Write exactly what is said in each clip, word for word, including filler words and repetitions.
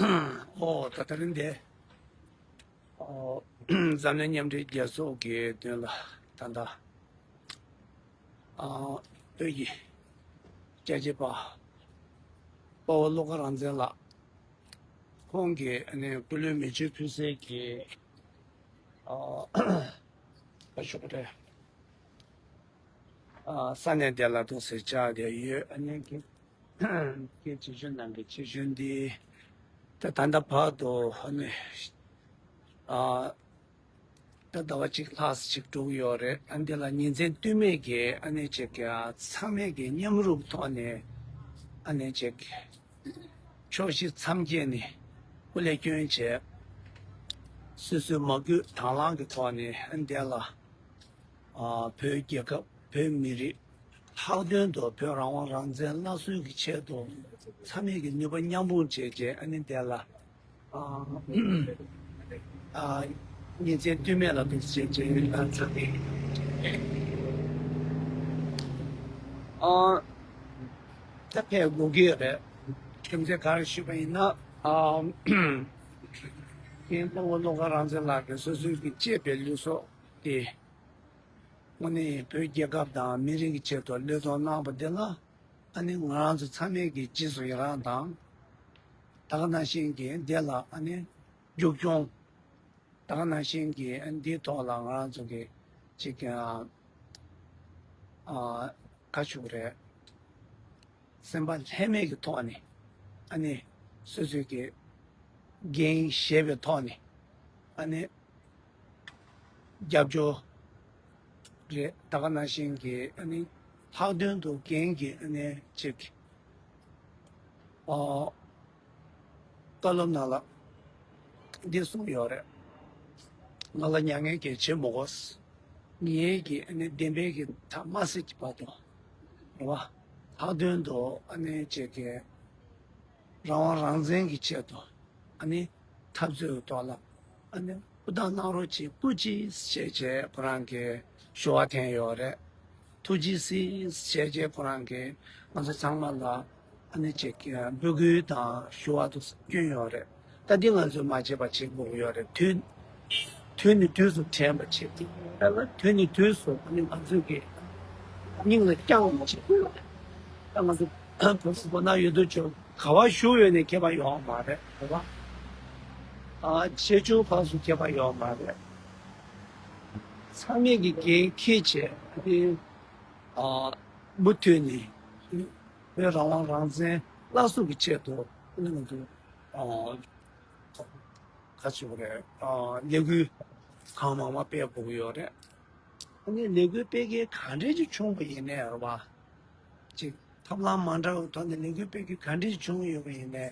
ཨོ་ད་ད་རིང་འདི་ཨོ་འཛམ་གླིང་མཉམ་འབྲེལ་རྒྱལ་ཚོགས་ཀྱི་མདུན་ལ་ད་ལྟ་ཨ་བོད་ཀྱི་སྐྱབས་རྗེ་པ་དཔའ་བོ་བློ་དགའ་རང་བཙན་ལགས་ཁོང་གི་ཨ་ནི་སྐུ་ལུས་མེ་མཆོད་ཕུལ་སའི་གི་ཨ་ག་ཞུ་དགོས་རེད། ཨ་ས་གནས་དེ་ལ་འདུག་སེ་བཅར་བསྡད་ཡོད། ཨ་ནི་གི་སྐད་ཆ་ཞུ་ནང་གི་ཆེ་ཞུ་འདི་ད་ད་ལྟ་བར་དུ་ཨ་ནི་ཨ་ད་ཟླ་བ་གཅིག་ལྷག་ཅིག་འགྲོ་གི་ཡོད་རེད། ཨ་འདི་ལ་ཉིན་མཚན་ལྟོས་མེད་ཀྱི་ཨ་ནི་ཅིག་ཚང་མས་ཀྱི་མཉམ་རུབ་ཐོག་ནས་ཨ་ནི་ཅིག་ཕྱོགས་བཞི་མཚམས་བརྒྱད་ནས་སྐུ་ལས་བསྐྱོན་བྱས། སོ་སོའི་མ་བསྐུལ་དང་བླངས་ཀྱི་ཐོག་ནས་ཨ་འདི་ལ་ཨ་བོད་རྒྱལ་ཁབ་བོད་མི་རིགས་ལྷག་དོན་དུ་བོད་རང་དབང་རང་བཙན་སླར་གསོའི་གི་ཆེད་དུ་ཚང་མས་ཀྱི་ནུས་པ་མཉམ་སྤུངས་བྱས་རྗེས་ཨ་ནི་དེ་ལ་ཨ་ཨ་ཉིན་མཚན་ལྟོས་མེད་ལ་འདུག་བྱས་རྗེས་ཨ་ཚང་མས་ཨ་ད་ཕེབས་དགོས་ཀྱི་ཡོད་རེད། རྒྱུ་མཚན་ག་རེ་ཞུས་པ་ཡིན་ན་ཨ་རྒན་དཔའ་བོ་བློ་དགའ་རང་བཙན་ལགས་ཀྱིས་སོ་སོའི་གི་གཅེས་པའི་ལུས་སྲོག་དེ། དངོས་གནས་བོད་རྒྱལ་ཁབ་དང་མི་རིགས་ཀྱི་ཆེད་དུ་བློས་གཏོང་གནང་བ་འདི་ལ་ཨ་ནི་ང་རང་ཚོ་ཚང་མས་ཀྱི་རྗེས་སུ་ཡི་རང་དང་། ད་ག་ནང་བཞིན་གྱི་འདི་ལ་ཨ་ནི་མཇུག་སྐྱོང་། ད་ག་ནང་བཞིན་གྱི་ཨ་ནི་འདིའི་ཐོག་ལ་ང་རང་ཚོ་གི་ཅིག་ཨ་ཨ་ག་ཞུ་དགོས་རེད། སེམས་པ་ལྷད་མེད་ཀྱི་ཐོག་ནས་ཨ་ནི་སོ་སོའི་གི་འགན་བཞེས་པའི་ཐོག་ནས་ཨ་ནི་རྒྱབ་སྐྱོར་རེད། ད་ག་ནང་བཞིན་གྱི་ཨ་ནི་ལྷག་དོན་དུ་རྒན་གྱི་ཨ་ནི་ཅིག་ཨོ་བཀའ་སློབ་ནང་ལ་འདི་གསུངས་ཡོད་རེད། ང་ལ་མྱ་ངན་གྱིས་བྱེད་མི་དགོས། ངེད་ཀྱི་ཨ་ནི་བདེན་པའི་གི་ཐག་མ་སྲིད་ཀྱི་བར་དུ་རེད་བ། ལྷག་དོན་དུ་ཨ་ནི་ཅིག་གི་རང་དབང་རང་བཙན་གྱི་ཆེད་དུ་ཨ་ནི་འཐབ་རྩོད་ཐོག་ལ་ཨ་ནི་ཧུར་ཐག་གནང་རོགས་གྱིས། སྐུ་མཁྱེན་ཞེས་བྱས་ཁོ་རང་གིས་ཞུ་བ་འཐེན་ཡོད་རེད། ཐུགས་རྗེ་གཟིགས་ཞེས་བྱས་ཁོ་རང་གིས་ང་ཚོ་ཚང་མ་ལ་ཨ་ནི་ཅིག་འབོད་སྐུལ་དང་ཞུ་བ་དུ་བསྐྱོན་ཡོད་རེད། ད་འདི་ང་ཚོས་མ་བྱས་པ་བྱེད་དགོས་ཀྱི་ཡོད་རེད། དུས་དུས་ནས་དུས་སུ་དྲན་པ་བྱེད་དགོས། ད་ལ་དུས་ནས་དུས་སུ་ཨ་ནི་ང་ཚོས་ཀྱི་སྙིང་ལ་བཅངས་པ་བྱེད་དགོས་ཡོད་རེད། ད་ང་ཚོ་བོད་པ་མགོ་ནག་ཡོད་དོ་ཅོག་ག་བ་བཞུགས་ཡོད་ནས་ཁྱད་པར་ཡོད་མ་རེད། རེད་བ། ཨ་ཆེ་ཆུང་ཕར་ཚུར་ཁྱད་པར་ཡོད་མ་རེད། ཚང་མས་ཀྱི་འགན་འཁྱེར་བྱས་ཨ་ནི་ཨ་མུ་མཐུད་ནས་བོད་རང་དབང་རང་བཙན་སླར་གསོ་གི་ཆེད་དུ་ཨ་ནི་ང་ཚོ་ཨ་ག་ཞུ་དགོས་རེད། ཨ་ལས་འགུལ་གང་མང་མང་སྤེལ་དགོས་ཀྱི་ཡོད་རེད། ཨ་ནི་ལས་འགུལ་སྤེལ་མཁན་ག་འདྲས་ཅིག་བྱུང་བ་ཡིན་ནའི་རེད་བ། ཅིག་ཐབས་ལམ་མ་འདྲ་བའི་ཐོག་ནས་ལས་འགུལ་སྤེལ་མཁན་ག་འདྲས་ཅིག་བྱུང་ཡོད་པ་ཡིན་ནའི།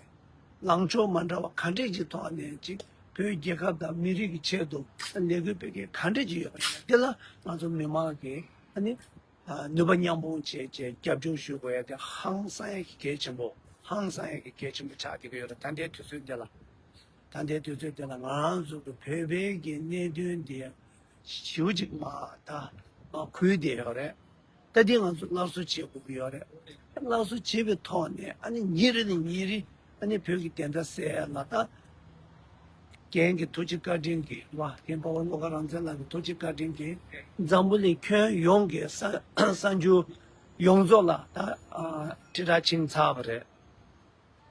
ལངས་ཕྱོགས་མ་འདྲ་བ་ག་འདྲས་ཅིག་ཐོག་ནས་ཅིག་བོད་རྒྱལ་ཁབ་དང་མི་རིགས་ཀྱི་ཆེད་དུ་ལས་འགུལ་སྤེལ་མཁན་ག་འདྲས་ཅིག་ཡོད་པ་ཡིན་ནའི་འདི་ལ་ང་ཚོ་མི་མང་གིས་ཨ་ནི་ནུས་པ་མཉམ་སྤུངས་བྱས་བྱས་རྒྱབ་སྐྱོར་ཞུ་དགོས་ཡ་དེ་ཧང་སང་ཡ་གི་གལ་ཆེན་པོ། ཧང་སང་ཡ་གི་གལ་ཆེན་པོ་ཆགས་བསྡད་ཀྱི་ཡོད་རེད། ད་ལྟའི་དུས་ཚོད་འདི་ལ། ད་ལྟའི་དུས་ཚོད་འདི་ལ་ང་རང་ཚོ་གི་བོད་པའི་གི་གནད་དོན་འདི་ཞེ་པོ་ཅིག་མ་ད་མ་ཁུལ་བསྡད་ཡོད་རེད། ད་འདི་ང་ཚོ་སླར་གསོ་བྱེད་དགོས་ཀྱི་ཡོད་རེད། སླར་གསོ་བྱེད་པའི་ཐོག་ནས་ཨ་ནི་ཉིན་རེ་ནས་ཉིན་རེ་ཨ་ནི་བོད་ཀྱི་བདེན་མཐའ་གསལ་ལ་ད་རྒན་གྱི་ཐུགས་རྗེ་བཀའ་དྲིན་གྱིས་བ་རྒན་དཔའ་བོ་བློ་དགའ་རང་བཙན་ལགས་ཀྱི་ཐུགས་རྗེ་བཀའ་དྲིན་གྱིས་འཛམ་བུ་གླིང་ཁྱོན་ཡོངས་ཀྱི་གསར་གསར་འགྱུར་ཡོངས་རྫོགས་ལ་ད་ཨ་དྲིལ་བསྒྲགས་ཕྱིན་ཚར་བ་རེད།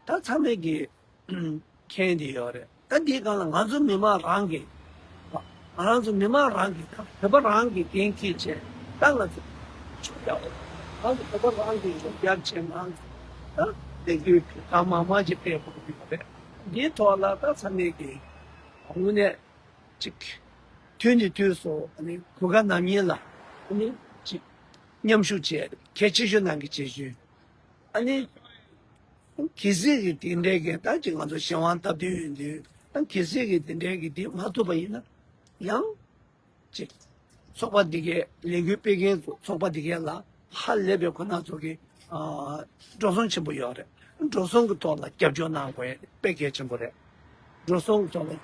ད་ཚང་མས་ཀྱིས་མཁྱེན་བསྡད་ཡོད་རེད། ད་འདིའི་སྒང་ལ་ང་ཚོ་མི་མང་རང་གིས་ང་རང་ཚོ་མི་མང་རང་གིས་ད་བོད་པ་རང་གིས་འགན་འཁྱེར་བྱས་ད་ང་ཚོ་ཆོས་རྒྱག་ང་ཚོ་བོད་པ་རང་གིས་ཆོས་རྒྱག་བྱས་ང་ཚོ་ད་ལས་འགུལ་གང་མང་མང་ཅིག་སྤེལ་དགོས་ཀྱི་ཡོད་རེད། འདིའི་ཐོག་ལ་ད་ཚང་མས་ཀྱིས་དངོས་གནས་ཅིག་དུས་ནས་དུས་སུ་ཨ་ནི་གོ་སྐབས་ནམ་ཡིན་ལ་ཨ་ནི་ཅིག་མཉམ་ཞུགས་བྱས་གལ་ཆེ་ཤོས་ནང་གི་ཆེ་ཤོས་ཨ་ནི། གལ་སྲིད་ཀྱི་དེ་འདྲའི་གི་ད་ཅིག་ང་ཚོ་གཞན་དབང་སྟབས་བསྟུན་ཡོད་དུས་ད་གལ་སྲིད་ཀྱི་དེ་འདྲའི་གི་དེ་མ་ཐུབ་པ་ཡིན་ན་ཡང་ཅིག་ཚོགས་པ་འདི་གའི་ལས་འགུལ་སྤེལ་མཁན་ཚོ་ཚོགས་པ་འདི་གའི་ལ་ཧ་ལས་པའི་ཁོ་ན་ཚོ་གི་ཨ་འགྲོ་སོང་ཆེན་པོ་ཡོད་རེད། འགྲོ་སོང་གི་ཐོག་ལ་རྒྱབ་སྐྱོར་གནང་དགོས་དཔེ་གལ་ཆེན་པོ་རེད། འགྲོ་སོང་གི་ཐོག་ལ་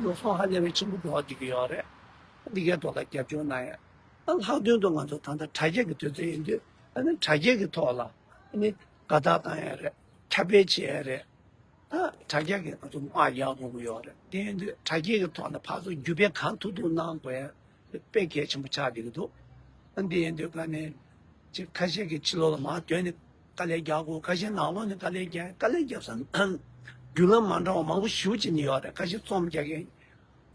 འགྲོ་སོང་ཧ་ལས་པའི་ཆེན་པོ་འགྲོ་བ་འདི་གི་ཡོད་རེད། འདི་གའི་ཐོག་ལ་རྒྱབ་སྐྱོར་གནང་ཡ། ཨ་ལྷག་དོན་དུ་ང་ཚོ་ད་ལྟ་དྲ་རྒྱ་གི་དུས་ཚོད་ཡིན་དུས་ཨ་ནི་དྲ་རྒྱ་གི་ཐོག་ལ་ཨ་ནི་དགའ་རྟགས་བཏང་ཡ་རེད། ཁྱབ་སྤེལ་བྱེད་ཡ་རེད། ད་དྲ་རྒྱ་གི་ང་ཚོ་དམག་རྒྱག་དགོས་ཀྱི་ཡོད་རེད། དེ་ཡིན་དུས་དྲ་རྒྱ་གི་ཐོག་ནས་ཕར་ཚུར་བརྒྱུད་སྤེལ་གང་ཐུབ་ཐུབ་གནང་དགོས་ཡ་དཔེ་གལ་ཆེན་པོ་ཆགས་བསྡད་ཀྱི་འདུག་ཨ་འདི་ཡིན་དུས་ག་ནས་ཅིག་ཁ་ཤས་ཀྱིས་ཕྱི་ལོགས་ལ་མར་ཐོན་ནས་དཀའ་ལས་རྒྱག་དགོས། ཁ་ཤས་ནང་ལོགས་ནས་དཀའ་ལས་རྒྱག་དཀའ་ལས་རྒྱབ་ས་བརྒྱུད་ལམ་མ་འདྲ་བ་མང་པོ་ཞེ་པོ་ཅིག་ནི་ཡོད་རེད། ཁ་ཤས་རྩོམ་རྒྱག་མཁན་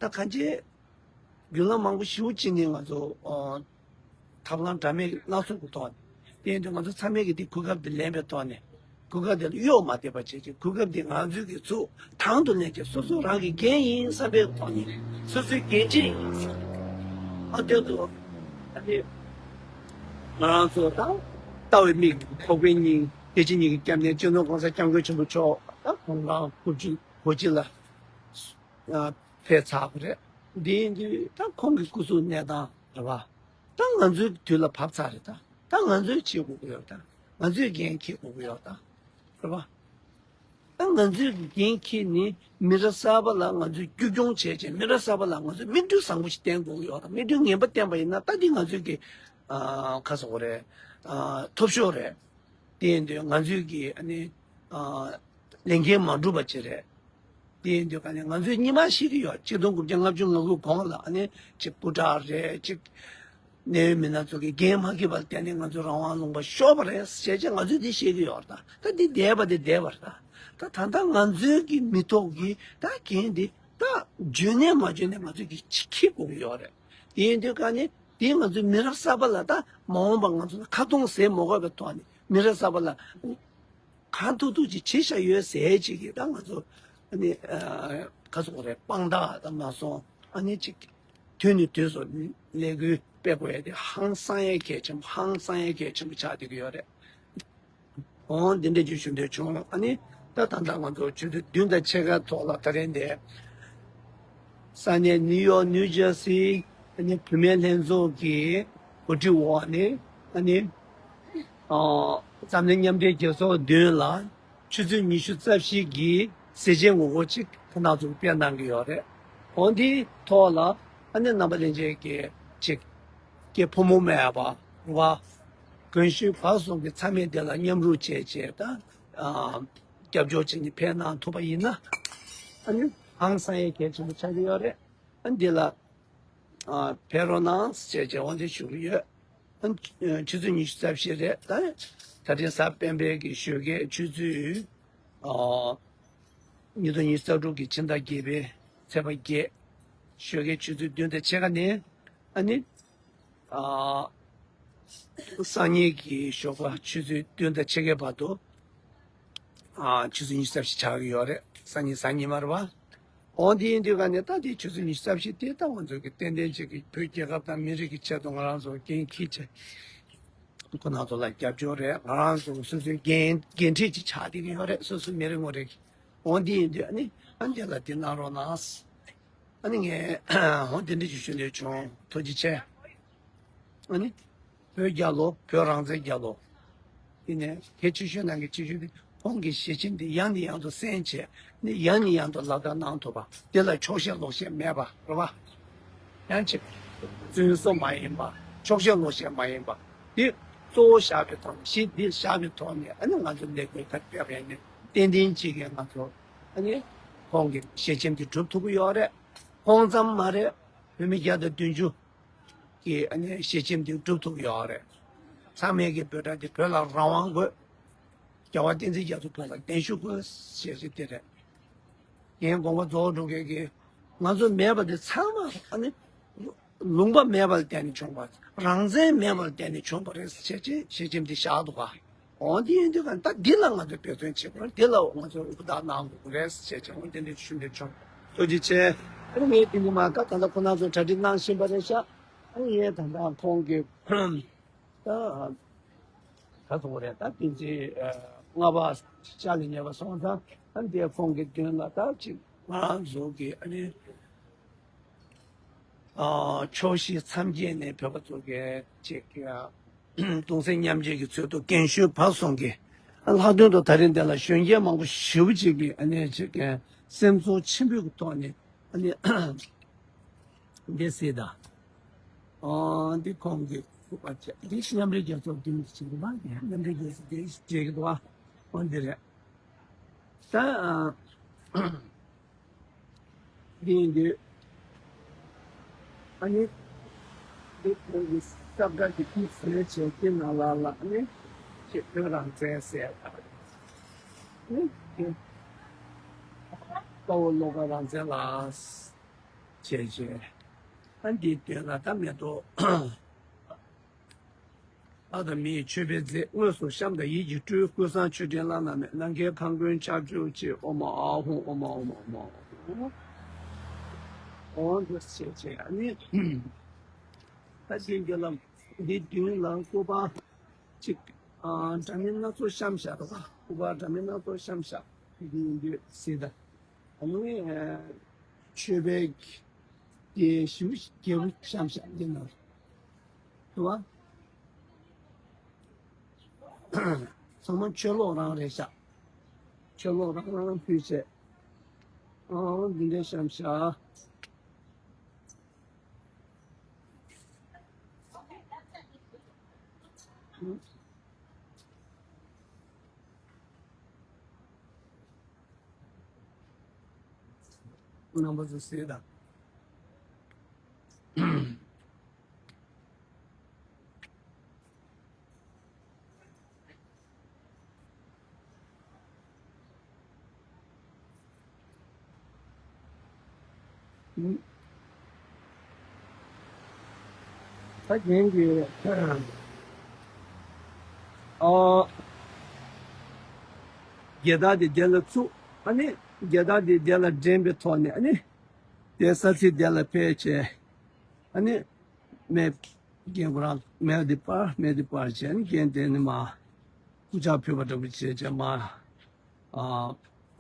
ད་གང་ཅི། བརྒྱུད་ལམ་མང་པོ་ཞེ་པོ་ཅིག་ནི་ང་ཚོ་ཨ་ཐབས་ལམ་འདྲ་མིན་སྣ་ཚོགས་ཀྱི་ཐོག་ནས། དེ་ཡིན་དུས་ང་ཚོ་ཚང་མས་ཀྱི་དེ་གོ་སྐབས་དེ་ལེན་པའི་ཐོག་ནས་གོ་སྐབས་དེ་ལ་གཡོལ་མ་བསྡད་པ་བྱས་ཀྱི་གོ་སྐབས་དེ་ང་ཚོས་ཀྱི་ཚུར་དང་དུ་ལེན་གྱི་སོ་སོ་རང་གི་འགན་ཡིན་བསམ་པའི་ཐོག་ནས་སོ་སོའི་འགན་འཁྲི་ཡིན་བསམ། ཨ་དོན་དུ་ཨ་ནི་ང་རང་ཚོ་དང་ལྟ་བའི་མིག་ཁོག་པའི་སྙིང་བདེ་སྐྱིད་སྙིང་གི་སྐྱབས་གནས་སྤྱི་ནོར་༸གོང་ས་༸སྐྱབས་མགོན་ཆེན་པོ་མཆོག་ད་གོང་ཁང་དགུ་བཅུ་གོ་གཅིག་ལ། ཕེབས་ཚར་བ་རེད། འདི་འདི་ད་ཁོང་གི་སྐུ་གཟུགས་གནས་སྟངས་རེད་བ། ད་ང་ཚོའི་དུས་ལ་བབ་ཚར་རེད་ད། ད་ང་ཚོས་བྱེད་དགོས་ཀྱི་ཡོད་ད། ང་ཚོས་འགན་འཁྱེར་དགོས་ཀྱི་ཡོད་ད། རེད་བ། ད་ང་ཚོས་འགན་འཁྱེར་ནས་མི་རབས་གསར་པ་ལ་ང་ཚོས་བཅོས་སྐྱོང་བྱས་བྱས་མི་རབས་གསར་པ་ལ་ང་ཚོས་མིག་ལྟོས་བཟང་པོ་ཞིག་བསྟན་དགོས་ཀྱི་ཡོད་ད། མིག་ལྟོས་ངན་པ་བསྟན་པ་ཡིན་ན་ད་འདི་ང་ཚོས་ཀྱི་ཨ་ག་ཟེར་དགོས་རེད། ཨ་ཐོབ་ཤོར་རེད། དེ་ཡིན་དུས་ང་ཚོས་ཀྱི་ཨ་ནི་ཨ་ལས་འགན་མ་འགྲུབ་པ་ཅིག་རེད། དེ་ཡིན་དུས་ག་ནས་ང་ཚོས་སྔོན་མ་ཤེས་ཀྱི་ཡོད། ཆིག་སྟོང་དགུ་བརྒྱ་ལྔ་བཅུ་ང་དགུ་གོང་ལ་ཨ་ནི་ཅིག་སྐུ་དྲག་རེད། ཅིག་གནད་ཡོད་མི་སྣ་ཚོ་གིས་འགན་མ་འཁྱེར་བར་བརྟེན་ནས་ང་ཚོའི་རང་དབང་ལུང་པ་ཤོར་བ་རེད་ཟེར་བྱས་ང་ཚོས་འདི་ཤེས་ཀྱི་ཡོད་རེད་ད། ད་འདི་འདས་པ་འདི་འདས་པ་རེད་ད། ད་ད་ལྟ་ང་ཚོའི་གི་མི་ཐོག་གི་ད་འགན་འདི་ད་འཇོན་ནས་མ་འཇོན་ནས་ང་ཚོས་ཀྱི་ཅིག་འཁྱེར་དགོས་ཀྱི་ཡོད་རེད། དེ་ཡིན་དུས་ག་ནས་དེ་ང་ཚོའི་མི་རབས་གསར་པ་ལ་ད་མ་འོངས་པ་ང་ཚོ་ལ་ཁ་རྡུང་ཟེར་མ་དགོས་པའི་ཐོག་ནས་མི་རབས་གསར་པ་ལ་གང་ཐུབ་ཐུབ་ཅིག་བྱེད་བཞག་ཡོད་ཟེར་ཅིག་གིས་ད་ང་ཚོ་ཨ་ནི་ཨ་ག་ཟེར་དགོས་རེད། དཔང་རྟགས་ཙམ་མ་སོང་ཨ་ནི་ཅིག་དུས་ནས་དུས་སུ་ལས་འགུལ་སྤེལ་དགོས་ཡ་དེ་ཧང་སང་ཡ་གལ་ཆེན་པོ་ཧང་སང་ཡ་གལ་ཆེན་པོ་ཆགས་བསྡད་ཀྱི་ཡོད་རེད། འོང་འདི་འདྲ་ཅིག་ཞུ་འདོད་བྱུང་། ཨ་ནི་ད་ད་ལྟ་ང་ཚོ་ཆུ་ཚོད་བདུན་དང་ཕྱེད་ཀ་ཐོག་ལ་ད་རེས་འདི་ས་གནས་ནིའུ་ཡོག་ནིའུ་ཇར་སི་ཨ་ནི་བུད་མེད་ལྷན་ཚོགས་ཀྱི་གོ་སྒྲིག་འོག་ནས་ཨ་ནི་ཨ་འཛམ་གླིང་མཉམ་འབྲེལ་རྒྱལ་ཚོགས་མདུན་ལ་ཆུ་ཚོད་ཉི་ཤུ་རྩ་བཞི་གི་ཟས་བཅད་ངོ་རྒོལ་ཅིག་ཁོ་ན་ཚོས་སྤེལ་གནང་གི་ཡོད་རེད། འོང་འདིའི་ཐོག་ལ་ཨ་ནི་རྣམ་པ་ལྷན་རྒྱས་ཀྱི་ཅིག་སྐྱེས་ཕོ་མོ་མེད་པ་རུ་བ་རྒན་གཞོན་བར་གསུམ་གྱི་ཚང་མས་དེ་ལ་མཉམ་རུབ་བྱས་བྱས་ད་ཨ་རྒྱབ་སྐྱོར་བྱས་ནས་ཕེབས་གནང་ཐུབ་པ་ཡིན་ན་ཨ་ནི་ཧང་སང་ཡས་གལ་ཆེན་པོ་ཆགས་ཀྱི་ཡོད་རེད། ཨ་འདི་ལ་ཨ་ཕེབས་རོགས་གནང་ཞེས་བྱས་དབང་ཆ་ཞུ་གི་ཡོད། ཨ་ཆུ་ཚོད་ཉི་ཤུ་རྩ་བཞི་རེད་ད། ད་ཐེངས་གཟའ་སྤེན་པའི་གི་ཞོགས་ཀས་ཆུ་ཚོད་ཨ་ཉིས་སྟོང་ཉི་ཤུ་རྩ་དྲུག་གི་ཕྱི་ཟླ་བརྒྱད་པའི་ཚེས་པ་བརྒྱད། ཞོགས་ཀས་ཆུ་ཚོད་བདུན་དང་ཕྱེད་ཀ་ནས་ཨ་ནི་ཨ་སང་ཉིན་གྱི་ཞོགས་པ་ཆུ་ཚོད་བདུན་དང་ཕྱེད་ཀའི་བར་དུ་ཨ་ཆུ་ཚོད་ཉི་ཤུ་རྩ་བཞི་ཆགས་ཀྱི་ཡོད་རེད། སང་ཉིན་གཟའ་ཉི་མ་རེད་པ། འོ་དེ་ཡིན་དུས་ག་ནས་ད་དེ་ཆུ་ཚོད་ཉི་ཤུ་རྩ་བཞི་དེ་ད་ང་ཚོ་གི་ཏན་ཏན་ཅིག་གི་བོད་རྒྱལ་ཁབ་དང་མི་རིགས་ཀྱི་ཆེད་དུ་ང་རང་ཚོ་འགན་འཁྱེར་བྱས་ཁོ་ན་ཚོ་ལ་རྒྱབ་སྐྱོར་རེད། ང་རང་ཚོ་སོ་སོའི་འགན་འགན་འཁྲི་ཅིག་ཆགས་བསྡད་ཀྱི་ཡོད་རེད། སོ་སོའི་མི་རེ་ངོ་རེ་གི། འོ་འདི་ཡིན་དུས་ཨ་ནི་ཨ་འདི་ལ་འདི་གནང་རོགས་གནང་། ཨ་ནི་ངས་འོ་འདི་འདྲ་ཅིག་ཞུ་འདོད་བྱུང་། ཐུགས་རྗེ་ཆེ། ཨ་ནི་བོད་རྒྱལ་ལོ། བོད་རང་བཙན་རྒྱལ་ལོ། དེ་ནས་གལ་ཆེ་ཤོས་ནང་གི་ཆེ་ཤོས་དེ་ཁོང་གི་ཞལ་ཆེམས་དེ་ཡང་ནས་ཡང་དུ་གསན་བྱས་ནས་ཡང་ནས་ཡང་དུ་ལག་བསྟར་གནང་ཐུབ་པ་དེ་ལ་འཁྱོག་བཤད་ལོག་བཤད་མེད་པ་རེད་པ། ཡང་ཅིག་རྫུན་བཟོ་མ་ཡིན་པ། འཁྱོག་བཤད་ལོག་བཤད་མ་ཡིན་པ་དེ་གཙོ་བོ་བཞག་པའི་ཐོག་ནས་གཞི་འདི་བཞག་པའི་ཐོག་ནས་ཨ་ནི་ང་ཚོ་ལས་འགུལ་ཁ་སྤེལ་བ་ཡིན་ན་ཏན་ཏན་ཅིག་གིས་ང་ཚོ་ཨ་ནི་ཁོང་གི་ཞལ་ཆེམས་དེ་སྒྲུབ་ཐུབ་ཀྱི་ཡོད་རེད། ཁོང་ཙམ་མ་རེད། བོད་མི་བརྒྱ་དང་བདུན་ཅུ་གི་ཨ་ནི་ཞལ་ཆེམས་དེ་སྒྲུབ་ཐུབ་ཡོད་རེད། ཚང་མས་ཀྱི་འབོད་སྒྲ་དེ་བོད་ལ་རང་དབང་དགོས། རྒྱལ་བ་བསྟན་འཛིན་རྒྱ་མཚོ་བོད་ལ་གདན་ཞུ་དགོས་ཞེས་ཟེར་དེ་རེད། ངས་དགོངས་པ་རྫོགས་འགྲོ་མཁན་གྱི་ང་ཚོ་མེད་པ་དེ་ཚང་མ་ཨ་ནི་ལུང་པ་མེད་པ་ལ་བརྟེན་ནས་བྱུང་བ། རང་བཙན་མེད་པ་ལ་བརྟེན་ནས་བྱུང་བ་རེད་ཟེར་བྱས་ཅེས་ཞལ་ཆེམས་དེ་བཞག་འདུག་ག་འོ་འདི་ཡིན་དུས་ག་ད་འདི་ལ་ང་ཚོས་འབད་བརྩོན་བྱེད་དགོས། འདི་ལ་ང་ཚོས་ཧུར་ཐག་གནང་དགོས་རེད་ཟེར་བྱས་ཀྱང་འོ་འདི་འདྲ་ཞུ་འདོད་བྱུང་། ཐུགས་རྗེ་ཆེ། ཨ་ནི་ངས་འདི་ཉི་མ་ད་ད་ལྟ་ཁོ་ན་ཚོས་གྲ་སྒྲིག་གནང་བཞིན་པ་རེད་ཤག་ཨ་ནི་ངས་ད་ལྟ་ཁོང་གི་ད་ག་ཚོད་རེད། ད་བསྟན་འཛིན་ལྔ་པ་ལྕགས་ལ་ཉེ་བ་སོང་ཙང་ཨ་ནི་དེ་ཁོང་གི་མདུན་ལ་ད་ཅིག་ང་རང་ཚོ་གི་ཨ་ནི། ཕྱོགས་བཞི་མཚམས་བརྒྱད་ནས་བོད་པ་ཚོ་གི་ཅིག་གདུང་སེམས་མཉམ་སྐྱེད་ཀྱི་ཚུལ་དུ་རྒན་གཞོན་བར་གསུམ་གྱི་ལྷག་དོན་དུ་ད་རིང་འདི་ལ་གཞོན་སྐྱེས་མང་པོ་ཞེ་པོ་ཅིག་གིས་ཨ་ནི་ཅིག་སེམས་ཚོར་ཆེན་པོའི་ཐོག་ནས་ཨ་ནི་འདི་སྲིད་ད། འདི་ཁོང་གི་སྐུ་པར་བཅས་འདི་མཉམ་འབྲེལ་རྒྱལ་ཚོགས་མདུན་དུ་ཕྱིན་པ་མཉམ་འབྲེལ་རྒྱལ་ཚོགས་འདི་བྱེད་ཀྱི་འདུག་ཨ། འོ་འདི་རེད། ད་ འདི་ཡིན་དུས། ཨ་ནི། འདི་ཁོང་གི་སྐབས་འགའ་ཞིག་ཀུན་ཟེར་བྱས་ཀྱི་ནང་ལ་ལ་ཨ་ནི། ཅིག་བོད་རང་བཙན་ཟེར་ཨ་ནི། དཔའ་བོ་བློ་དགའ་རང་བཙན་ལགས་བྱས་བྱས། ཨ་འདིའི་དོན་ལ་ད་མེ་ཏོག་ལྷ་དང་མིའི་མཆོད་པའི་རྫས། དངོས་སུ་བཤམས་དང་ཡིད་ཀྱིས་སྤྲུལ། ཀུན་བཟང་མཆོད་སྤྲིན་བླ་ན་མེད། ནམ་མཁའི་ཁམས་ཀུན་ཆར་ཆུ་གཅིག་ཨོཾ་ཨཱཿཧཱུྃ། ཨོཾ་ཨཱཿཧཱུྃ། ཨོཾ་ཨཱཿཧཱུྃ། ཨོཾ་དུ་བྱས་བྱས་ཨ་ནི། ད་ཅིག་འདི་ལ་འདི་མདུན་ལ་སྐུ་པར་ཅིག་ཨ་འདྲ་མིན་སྣ་ཚོགས་བཤམས་བཞག་འདུག་སྐུ་པར་འདྲ་མིན་སྣ་ཚོགས་བཤམས་བཞག་འདི་ཡིན་དུས་སྲིད་ད། ཨ་ནི། མཆོད་པའི་རྒྱན་ཞིམ་རྒྱལ་པོ་བཤམས་བཞག་འདི་ན། དུ་བ། ཚང་མ་མཆོད་གློག་རང་རེད་ཤག་མཆོད་གློག་རང་རང་ཕུལ་བྱས། ཨང་འདི་འདྲ་བཤམས་བཞག་རྣམ་པ་ཚོ་གཟིགས་དང་། ད་རྒན་གྱིས་ཨ་རྒྱལ་དར་དེ་རྒྱལ་ལ་བཙུགས། ཨ་ནི་རྒྱལ་དར་དེ་རྒྱལ་ལ་འགྲེམས་པའི་ཐོག་ནས་ཨ་ནི་དེ་ས་ཚིགས་དེ་ལ་ཕེབས་བྱས། ཨ་ནི་སྨན་རྒན་ཁོ་རང་སྨན་དེ་སྤར། སྨན་དེ་སྤར་བྱས་ཨ་ནི་རྒན་དེ་ནི་མ་སྐུ་ཕྱག་ཕུལ་བ་འདྲ་པོ་བྱས་བྱས་མ། ཨ།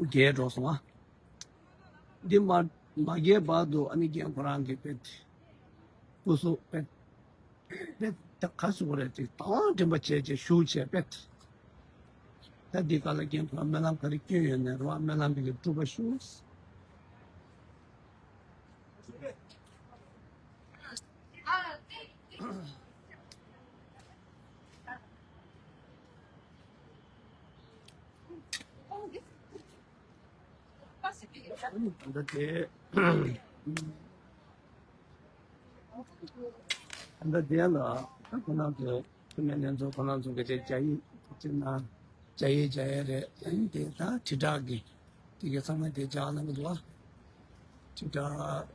རྒྱལ་འགྲོ་སོང་ཨ། འདི་མ་མ་རྒྱལ་བར་དུ་ཨ་ནི་རྒན་ཁོ་རང་གི་དཔེ་དེ། སྐུ་གཟུགས་དཔེ། དཔེ་ད་ག་ཟེར་དགོས་རེད་དེ་དང་དྲན་པ་བྱས་བྱས་བཞུགས་བྱས་དཔེ་དེ། ད་འདི་ག་ལ་རྒན་ཁོ་རང་སྨོན་ལམ་ག་རེ་སྐྱོན་ཡོད་ནས་རོ་སྨོན་ལམ་གྱི་སྒྲུབ་པ་ཞུ། ད་དེ། ད་དེ་ལ་ཁོ་ན་ཚོ་ཁོ་ན་ཚོ་གི་དེ་ཇ་ཡི་ཅི་ན་ཇ་ཡི་ཇ་ཡི་རེད། དེ་ད་དྲིལ་བསྒྲགས་ཀྱི་དེ་གི་ཚང་མ་དེ་ཇག་ལ་མི་འདུག་ཨ། དྲིལ་བསྒྲགས་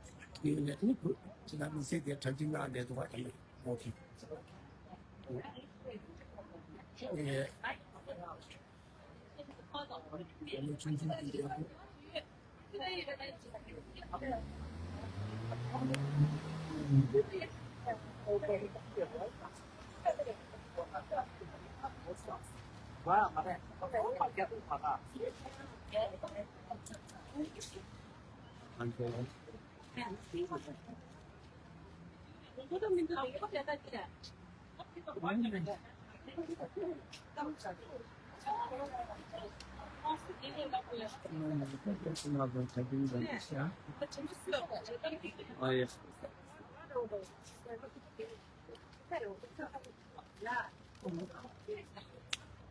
ཀྱི་ནས་ནི་ཁོ་ཅི་ན་མི་ཚེ་དེ་གྲ་སྒྲིག་གནང་བསྡད་འདུག་ཨ། དེ་ནི་ཨོ་ཁེ།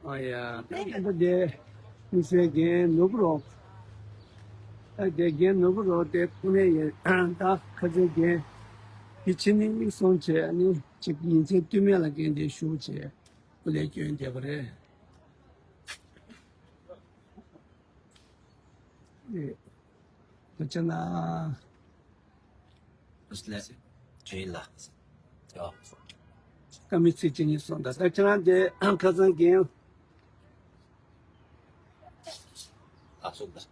ཨ་ཡ། ད་དེ་མི་སེར་རྒན་ནོར་བུ་རོགས། ད་དེ་རྒན་ནོར་བུ་རོགས་དེ་ཁོ་ནས་ཡིན། ད་ཁ་སང་རྒན་དེ་ཕྱི་ནས་སོང་བྱས་ནི་ཅིག་ཉིན་མཚན་རྟིང་མ་ལ་རྒན་དེ་ཞུ་བྱས་སྐུ་ལས་བསྐྱོན་བསྡད་པ་རེད། ཨེ། ད་ཅི་ན། ལགས་སོ། ལགས་སོ། ཀ་མི་ཚིག་ཅིག་གཉིས་གསུངས་དང་། ད་ཁྱེད་རང་དེ་ཁ་སང་རྒན། ལགས་སོ། ལགས།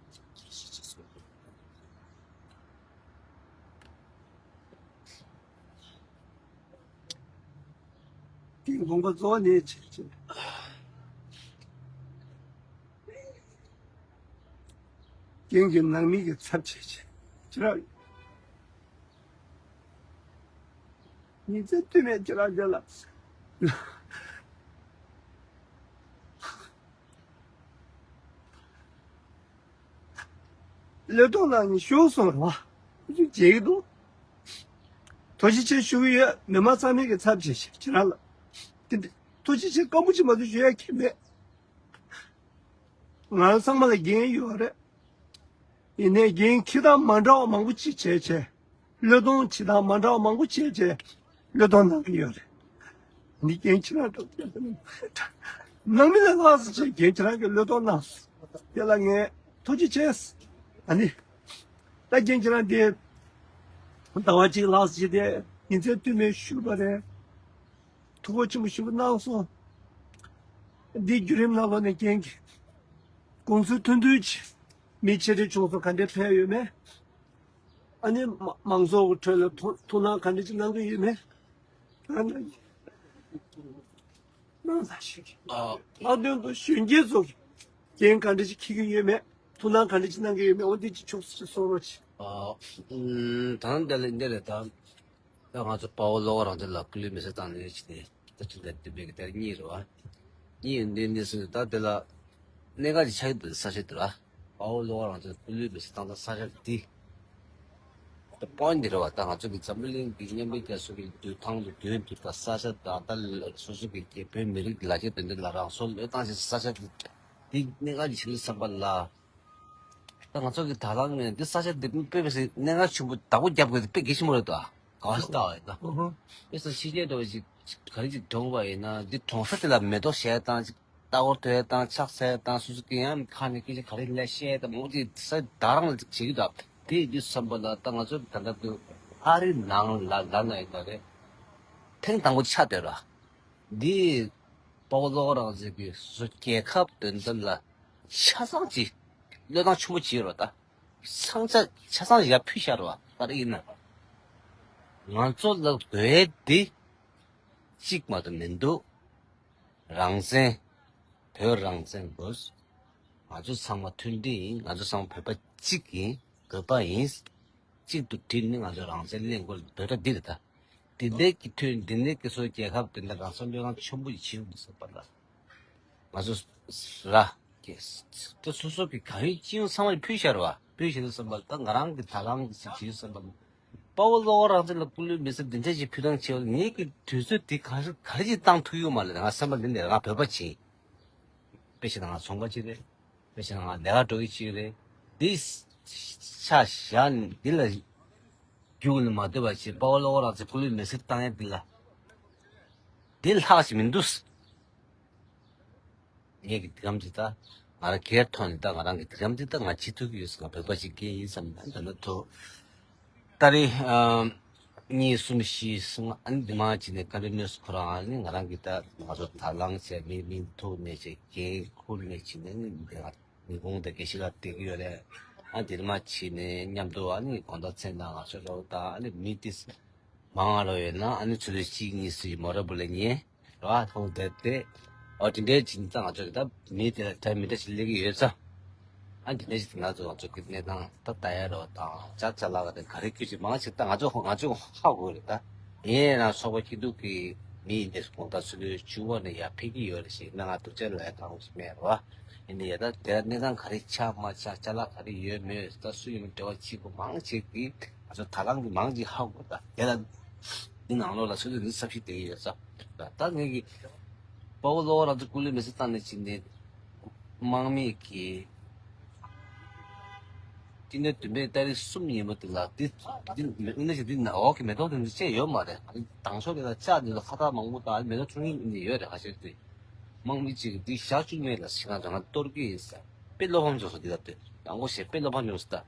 དེའི་དགོངས་པ་རྫོགས་ནས་བྱས་བྱས། རྒན་གྱི་ནང་མི་གི་ཚབ་བྱས་བྱས། ཁྱེད་རང་། ཉིན་མཚན་རྟིང་མ་ཁྱེད་རང་དེ་ལ། བློས་གཏོང་གནང་ནས་ཞུ་སོང་ར་བ། ཁོ་ཚོས་བརྗེད་ཀྱི་འདུག་ཐུགས་རྗེ་ཆེ་ཞུ་གི་ཡོད། མི་མང་ཚང་མའི་གི་ཚབ་བྱས་ཤིག་ཁྱེད་རང་ལ། དེ་འདྲ་ཐུགས་རྗེ་ཆེ་སྐམ་པོ་ཅིག་མ་གཏོགས་ཞུ་ཡ་ཁྱད་མེད། ང་རང་ཚང་མ་ལ་འགན་ཡོད་རེད། ཡིན་ནའི་འགན་འཁྱེར་སྟངས་མ་འདྲ་བ་མང་པོ་ཅིག་བྱས་བྱས། བློས་གཏོང་བྱེད་སྟངས་མ་འདྲ་བ་མང་པོ་བྱས་བྱས། བློས་གཏོང་གནང་གི་ཡོད་རེད། འདི་འགན་འཁྱེར་སྟངས་འདྲ་པོ་གནང་མི་ལ་ལྷག་ཙམ་ཅིག་འགན་འཁྱེར་སྟངས་ཀྱི་བློས་གཏོང་གནང་སོང་། དེ་ལ་ངས་ཐུགས་རྗེ་ཆེ། ཨ་ནི། ད་འགན་འཁྱེར་སྟངས་དེ། ཟླ་བ་གཅིག་ལྷག་ཙམ་ཅིག་དེ་ཉིན་མཚན་མཐུད་མེད་ཞུས་པ་རེད། ཐུགས་ཁུར་ཆེན་པོ་ཞེ་པོ་གནང་སོང་། འདིའི་བརྒྱུད་རིམ་ནང་ལོགས་ནས་རྐྱེན་གྱིས། དགོངས་ཚུལ་མཐུན་མཐུན་གྱིས། མི་ཆེ་འབྲིང་ཆུང་གསུམ་ག་འདྲས་ཕེབས་ཡོད་མེད། ཨ་ནི་མ་མང་ཚོགས་ཀྱི་ཁྲོད་ལ་ཐུགས་ཐུགས་སྣང་ག་འདྲས་ཅིག་གནང་གི་ཡོད་མེད། ད་ནི་གནང་ས་ཞིག་ཨ། ལྷག་དོན་དུ་གཞོན་སྐྱེས་ཚོ་གིས་འགན་ག་འདྲས་ཅིག་འཁྱེར་གྱི་ཡོད་མེད། ཐུགས་སྣང་ག་འདྲས་ཅིག་གནང་གི་ཡོད་མེད། འོ་འདི་ཅིག་ཕྱོགས་སུ་ཅིག་གསུང་རོགས་གྱིས། ཨ། ཨུམ། ད་འདི་ལ་འདི་རེད་ད། ད་ང་ཚོ་དཔའ་བོ་བློ་དགའ་རང་བཙན་ལ་སྐུ་ལུས་མེ་སྲེག་བཏང་ནས་ཕྱིན་ནས་ད་ཆུ་ཚོད་དེ་བས་ཀྱི་དེར་གཉིས་རེད་བ། གཉིས་ཡོད་འདི་གནས་ཚུལ་ད་དེ་ལ་གནད་འགག་ཅིག་ཆགས་ཀྱི་འདུག་ས་ཆ་དེ་ལ་དཔའ་བོ་བློ་དགའ་རང་བཙན་སྐུ་ལུས་མེ་སྲེག་བཏང་ས་ས་ཆ་འདི་ད་པོན་འདི་རེད་བ། ད་ང་ཚོ་གི་འཛམ་བུ་གླིང་གི་མཉམ་འབྲེལ་རྒྱལ་ཚོགས་ཀྱི་མདུན་ཐང་དུ་མདུན་དུ་ད་ས་ཆ་ད་ད་སོ་སོ་གི་རྒྱལ་བོད་མི་རིགས་ལ་རྒྱ་དོན་དེ་ལ་རང་སྲོག་བློས་བཏང་ཞིག་ས་ཆ་འདི་འདི་གནད་འགག་ཅིག་ཆགས་ཀྱི་བསམ་པ་ལ། ད་ང་ཚོ་གི་དྲ་ལམ་ནས་འདི་ས་ཆ་འདི་དཔེ་མི་སྲིད་གནད་འགག་ཆེན་པོ་བདག་པོ་རྒྱབ་དགོས་དེ་དཔེ་གལ་ཆེན་པོ་རེད་དོ། ག་བ་ཞིག་ལྟ་བ་ཡིན་ན། ཨོ་ཧོ། དཔེ་ས་ཕྱི་རྒྱལ་འགྲོ་བ་ཞིག་ག་རེ་ཅིག་གྲོངས་པ་ཡིན་ན་འདི་གྲོངས་ས་དེ་ལ་མེ་ཏོག་བཞད་དང་ཅིག་ལྟ་སྐོར་ཐོས་དང་ཕྱག་འཚལ་དང་སོ་སོ་གི་ཡང་ཁ་ནས་སྐད་ཆ་ག་རེ་ལས་བཤད་དང་མང་པོ་ཅིག་ས་ད་རང་ལ་ཅིག་བྱེད་ཀྱི་འདུག་དེ་ཡིན་དུས་བསམ་པ་ལ་ད་ང་ཚོ་ད་ལྟ་དུ་ཨ་རི་ནང་ལ་ལ་ན་ཡིན་ན་རེད། ཐེངས་དང་པོ་ཆགས་བསྡད་ར། འདི་དཔའ་བོ་བློ་དགའ་རང་བཙན་གྱིས་སོ་སོ་རྒྱལ་ཁབ་དོན་དག་ལ་ཆ་ཚང་ཅིག་བློས་བཏང་ཆེན་པོ་བྱས་རོགས་ད། ཚང་ཆ་ཆ་ཚང་ཡར་ཕུལ་བཞག་རོགས་ད་རེ་ཡིན་ན། ང་ཚོ་ལ་དགོས་འདི་གཅིག་མ་གཏོགས་མི་འདུག་རང་བཙན། བོད་རང་བཙན་དགོས། ང་ཚོ་ཚང་མ་མཐུན་སྒྲིལ་ཡིན། ང་ཚོ་ཚང་མ་བོད་པ་གཅིག་ཡིན། བོད་པ་ཡིན། གཅིག་ཏུ་བསྒྲིལ་ནས་ང་ཚོ་རང་བཙན་ལེན་དགོས་འདོད་སྒྲ་འདི་རེད་ད། འདི་འདྲའི་གི་ཐོན་འདི་འདྲའི་གི་སོ་རྒྱལ་ཁབ་དེ་འདྲ་རང་སོ་བློས་བཏང་ཆེན་པོ་ཞིག་བྱེད་དགོས་བསམ་པ་ལ། ང་ཚོ་ར་གི་ད་སོ་སོ་གི་གང་ཡོད་ཅི་ཡོང་ཚང་མ་ཕུལ་བཞག་ར་བ་ཕུལ་བཞག་ན་བསམ་པ་ད་ང་རང་གི་ད་རང་གི་ཞིག་བྱེད་བསམ་པ་ལ། དཔའ་བོ་བློ་དགའ་རང་བཙན་ལ་སྐུ་ལུས་མེ་སྲེག་འདི་འདྲ་ཞིག་ཕུལ་སྟངས་བྱས་པ་ངེད་ཀྱི་དུས་ཚོད་འདི་ག་རེ་ག་རེ་ཞིག་བཏང་ཐུབ་ཡོད་མ་རེད། ང་བསམ་པ་འདི་འདྲ་ང་བོད་པ་ཅིག་ཡིན། དཔེ་བཞག་ན་ང་ཚོང་པ་ཅིག་རེད། དཔེ་བཞག་ན་ང་ལས་ཀ་འགྲོ་གི་ཅིག་རེད། འདི་ཆ་བཞག་ནས་འདི་ལ་རྒྱུགས་ནས་མ་སྡོད་པ་ཅིག་དཔའ་བོ་བློ་དགའ་རང་བཙན་སྐུ་ལུས་མེ་སྲེག་བཏང་ཡ་འདི་ལ་འདི་ལྷག་ཅིག་མི་འདུག་ངས་ཀྱི་དེ་གམ་ཅིག་ད་ང་རང་སྒེར་ཐོག་ནས་ད་ང་རང་གི་དེ་གམ་ཅིག་ད་ང་བྱེད་ཐུབ་ཀྱི་ཡོད་ཟེར། ང་བོད་པ་ཅིག་སྐད་ཡིན་བསམ་ན་ད་ལྟ་ཐོ་ཏ་རིག་ཨ་གཉིས་གསུམ་བཞི་གསུམ་ཨ་ནི་འདི་མ་ཅིག་ནས་ཀ་འདྲ་གནས་སུ་ཁོ་རང་ཨ་ནི་ང་རང་གི་ད་ང་ཚོ་དང་བླངས་བྱས་མི་མི་ཐུག་ནས་བྱས་འགན་ཁུར་ནས་ཅིག་ནས་ནི་འདི་ང་ཉིན་གུང་དང་དགེ་བཤེས་ལགས་བསྡད་ཀྱི་ཡོད་རེད། ཨ་འདི་མ་ཅིག་ནས་མཉམ་དུ་ཨ་ནི་དགོང་དག་མཚན་དང་ང་ཚོ་རོགས་དང་ཨ་ནི་མི་ཏིས། མང་བ་རོ་ཡོད་ན་ཨ་ནི་ཚོ་ལས་གཅིག་གཉིས་སུ་མོ་ར་བུ་ལ་ཉེ་ར་ཐོང་བསྡད་དེ། ཨོ་དེ་འདྲའི་ཅིག་ད་ང་ཚོ་གི་ད་མི་དེ་ལ་ད་མི་འདྲ་ཞིག་སླེབས་ཀྱི་ཡོད་ཙང་། ཨ་དེ་འདྲའི་ཞིག་ང་ཚོ་ང་ཚོ་གི་གནས་སྟངས་ད་ལྟ་ཡ་རོ་དང་ཅ་ཅ་ལག་ག་དེ་ག་རེ་ཁྱོད་ཀྱི་མང་ཞིག་ད་ང་ཚོ་ང་ཚོ་ཧ་གོ་རེད་ད། ཡིན་ན་ཚོགས་པ་སྐྱིད་སྡུག་གི་མི་ཡིན་དེ་དགོང་དག་ཚོ་ལས་བཅུ་བ་ནས་ཡར་ཕེབས་ཀྱི་ཡོད་རེད་ཞེས་ན་ང་སྡུག་ཅག་ལ་ཡ་གང་ཞིག་མེད་རོ། ཡིན་ནའི་ཡ་ད་དེ་གནས་སྟངས་ག་རེ་ཆགས་མ་ཆགས་ཅ་ལག་ག་རེ་ཡོད་མེད་ད་སུ་ཡིན་མིན་འབྲེལ་བ་བྱེད་དགོས་མང་ཆེ་གི་ང་ཚོ་ད་ལང་གི་མང་ཆེ་ཧ་གོ་ད་དེ་ལ་འདི་ནང་ལོགས་ལ་སུ་ཚོད་འདི་ཚབ་ཤིག་དེ་གི་ཡོད་ས་ད་ངས་གི་དཔའ་བོ་བློ་དགའ་རང་ཚོ་སྐུ་ལུས་མེ་སྲེག་བཏང་ནས་ཕྱིན་ནས་དམག་མི་གི་དེ་ནས་བདུན་པའི་ཏ་རིག་གསུམ་ཉིན་མོ་དེ་ལ་འདི་འདི་མེ་ནས་འདི་ན་འོག་གི་མེ་ཏོག་དེ་ཚོ་བཅད་ཡོད་མ་རེད། དང་ཤོག་དེ་ལ་ལྕགས་འདི་ལ་ཁ་བཏགས་མང་པོ་དང་མེ་ཏོག་ཆུང་ཆུང་ཡོད་རེད། ཁ་ཤས་དེ། དམག་མི་གཅིག་གིས་འདི་བཞག་བཅུག་མེད་ལ་ཞིག་ང་ཚོ་ང་གཏོར་གྱི་ཡིན་ཟེར། དཔེ་བློ་ཕམ་བྱུང་སོང་འདི་ལ་ལྟོས། ཡང་སྒོ་ཞེས་དཔེ་བློ་ཕམ་བྱུང་སོང་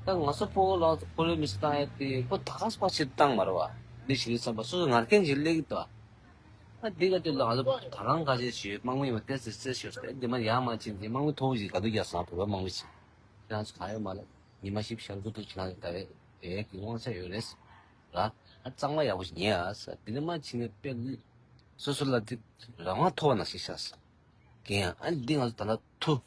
ད། ད་ང་ཚོ་སྤོ་བོ་ལགས་ཚོ་སྐུ་ལུས་མེ་སྲེག་བཏང་ཡ་དེ་ཁོ་ད་ག་སྤ་ཆེ་བཏང་མ་རེད་བ། འདི་ཞིག་བསམ་པ་སོ་སོ་ངར་མཁན་ཞིག་སླེབས་ཀྱི་འདུག་ཨ་འདི་ག་དུས་ལ་ང་ཚོ་ད་གང་ག་ཅེས་ཞུས་དམག་མི་ཡིན་པ་ཏེ་ཟེར་ཟེར་ཞུས་ཏེ་འདི་མ་ཡར་མ་ཕྱིན་འདི་དམག་མི་མཐོ་བོ་ཞིག་ག་དུས་རྒྱག་སོང་བོད་པ་དམག་མི་ཞིག་ཁྱེད་རང་ཚོ་ག་ཡོད་མ་ལ་ཉི་མ་ཞིག་ཤར་དགོས་འདུག་ཁྱེད་རང་ཚོ་ད་བས་ཨེ་གི་དབང་ཆ་ཡོད་རེད་ཟེར་ར། ཨ་གཙང་མ་ཡག་པོ་ཞིག་ཉན་ཨ་ཟེར་འདི་ནས་མ་ཕྱིན་ནས་དཔེ་སོ་སོ་ལ་འདི་རང་དབང་ཐོབ་པ་ནང་བཞིན་ཤག་ཟེར། རྒན་ཨ་འདི་ང་ཚོ་ད་ལྟ་ཐུ།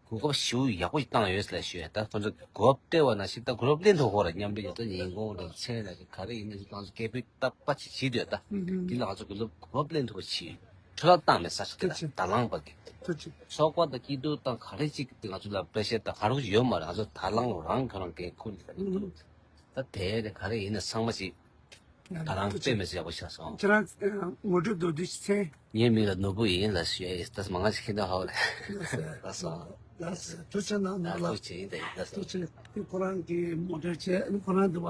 གོ་སྐབས་ཞེ་པོ་ཡག་པོ་ཞིག་བཏང་ཡོད་ཟེར་ལ་ཞུ་ཡ་ད་ཁོ་ཚོ་གོ་སྐབས་སྟེར་བ་ནང་བཞིན་ད་གོ་སྐབས་ལེན་ཐུབ་ཁོ་ར་མཉམ་འབྲེལ་ཡོད་ད་ཉིན་གུང་རེད་མཚན་རེད་ག་རེ་ཡིན་ན་ཞིག་ང་ཚོ་སྐད་འབོད་ཏག་པ་ཞིག་བྱེད་འདོད་ད། འདི་ལ་ང་ཚོ་གོ་སྐབས་ལེན་ཐུབ་པ་བྱེད། འཕྲོ་བརླག་བཏང་མེད་ས་ཞིག་ད་ད་ལང་པ་གི། ཚོགས་པ་དང་སྐྱིད་སྡུག་དང་ག་རེ་ཅིག་ང་ཚོ་ལ་པེ་ཤེ་དང་ག་རེ་ཡོད་མ་རེད། ང་ཚོ་ད་ལང་རང་ཁོ་རང་གི་ཁུར་ནས་ད་དེ་རེད་ག་རེ་ཡིན་ན་ཚང་མ་ཞིག་ད་རང་དཔེ་མི་སྲིད་ཡག་པོ་ཤར་སོང་། ཁྱེད་རང་ངོ་སྤྲོད་མདོར་བསྡུས་ཤིག་མཚན། ངའི་མིང་ལ་ནོར་བུ་ཡིན་ལ་ཞུ་ཡ་ཡིན། ད་མང་ང་ཞིག་ཁྱེད་ད་ཧ་བ་ལ། ལགས་སོ། ལགས་སོ། ཐུགས་རྗེ་གནང་ནོར་བུ་ལགས། ཐུགས་རྗེ་ཡིན་ད་ཡིན་ད་སོ། ཐུགས་རྗེ་ཆེ། ཁོ་རང་གི་ངོ་སྤྲོད་བྱས། ཁོ་རང་འདི་བ་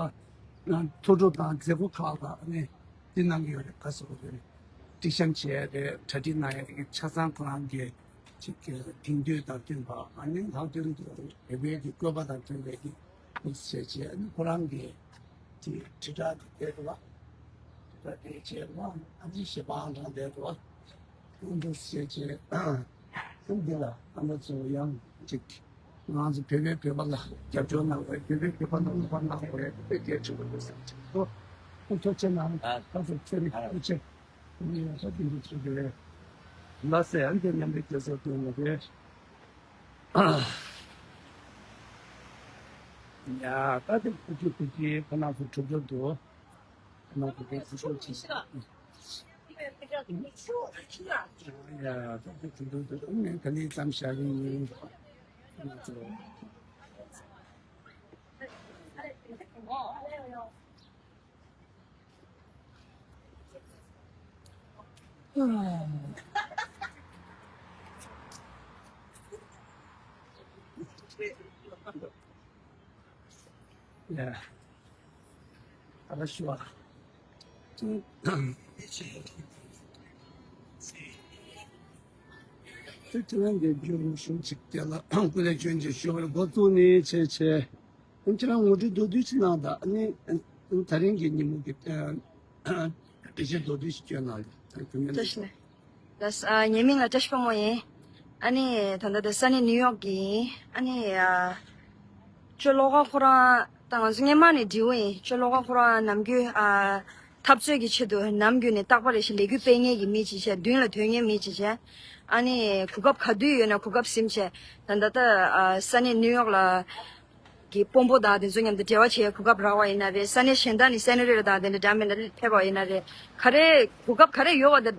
ཐོ་འགྲོ་དང་མཛད་སྒོ་ཁག་ལ་ནི་འདི་གནང་གི་ཡོད་རེད། ག་སོ་རེད། སྒྲིག་བཤམས་བྱས་རེད། གྲ་སྒྲིག་གནང་ཡ་ཆ་ཚང་ཁོ་རང་གི་ཅིག་གི་དེང་དུས་དང་མཐུན་པ། ཨ་ནི་ལྷག་དོན་དུ་བོད་པའི་གི་བཀོད་པ་དང་མཐུན་པའི་གི་ཁུངས་བྱས་བྱས། ཨ་ནི་ཁོ་རང་གི་དེ་དྲིལ་བསྒྲགས་དེ་བསྡད་འདུག་བ། དྲིལ་བསྒྲགས་དེ་བྱས་འདུག་བ། ཨ་ནི་ཞེ་པོ་ཧང་སངས་བསྡད་འདུག་བ། ཁོང་ཚོ་བྱས་བྱས་ཨ་འདི་ལ་ཨ་ང་ཚོ་ཡང་ཅིག་ང་ཚོ་བོད་པའི་བོད་པ་ལ་རྒྱབ་སྐྱོར་གནང་བའི། བོད་པའི་བོད་པ་ལ་བློ་དགའ་གནང་བའི་དཔེ་གལ་ཆེན་པོ་རེད་བསམ་གྱི་འདུག་ཁོང་ཐུགས་རྗེ་གནང་། ཁོང་ཚོ་ཚེ་རིང་། ཐུགས་རྗེ་ཆེ། ཡིན་ས་དེ་འདྲ་ཚོ་དེ་རེད། ལ་སེ་ཨན་དེ་མཉམ་པའི་སྐྱེ་སོ་དེ་ནི་རེད། ཡ་ད་དེ་ཁུ་ཁུ་ཁུ་ཁུ་ཁོ་ན་ཁུ་ཁྲུ་ཁྲུ་འདུག་ཁོ་ན་ཁུ་ཁུ་ཁུ་ཁྲུ་ཁྲུ་ཡ་ད་དེ་ཁུ་ཁྲུ་འདུག་ངས་ག་ནས་ཙམ་བཞག་གི་ཡིན། ཁོ་ན་ཚོ། ཡ། ཨ་ལ་ཤུ་བ། ཁྱེད་རང་གི་རྒྱུ་རུ་ཤུགས་ཅིག་དེ་ལ་སྐུ་ལས་བྱོན་ཅིག་ཞུ་བར་འགོ་བཙུགས་ནས་བྱས་བྱས། ཁྱེད་རང་ངོ་སྤྲོད་མདོར་བསྡུས་ཤིག་གནང་དང་། ཨ་ནི་ད་རིང་གི་ཉིན་མོ་གི་ཨ་འགྲེལ་བཤད་མདོར་བསྡུས་ཤིག་སྐྱོན་གནང་། ད་རྒྱུ་མེད་ན། བཀྲ་ཤིས་བདེ་ལེགས། ལགས། ཨ། ངའི་མིང་ལ་བཀྲ་ཤིས་དཔལ་མོ་ཡིན། ཨ་ནི་ད་ལྟ་དེ་ས་གནས་ནིའུ་ཡོག་གི་ཡིན། ཨ་ནི་ཨ་ཅོ་བློ་དགའ་ཁོ་རང་ད་ང་ཚོ་སྔོན་མ་ནས་འདྲིས་པོ་ཡིན། ཅོ་བློ་དགའ་ཁོ་རང་ནམ་རྒྱུན་ཨ་འཐབ་རྩོད་ཀྱི་ཆེད་དུ་ནམ་རྒྱུན་ནས་རྟག་པར་རེ་བཞིན་ལས་འགུལ་སྤེལ་མཁན་གྱི་མི་ཅིག་བྱས། མདུན་ལ་ཐོན་མཁན་མི་ཅིག་བྱས། ཨ་ནི་གོ་སྐབས་ག་དུས་ཡོད་ན་གོ་སྐབས་ཟིན་བྱས། ད་ལྟ་ད་ཨ་ས་གནས་ནིའུ་ཡོག་ལ་གི་དཔོན་པོ་དང་དེ་ཚོ་མཉམ་དུ་འབྲེལ་བ་བྱེད་གོ་སྐབས་རག་པ་ཡིན་ན་རེད། ས་གནས་གཞན་དག་ནས་སེ་ནེ་ཊར་དང་དེ་འདྲ་འདྲ་མི་འདྲ་ཕེབས་པ་ཡིན་ན་རེད། ག་རེ་གོ་སྐབས་ག་རེ་ཡོད་པ་དེ་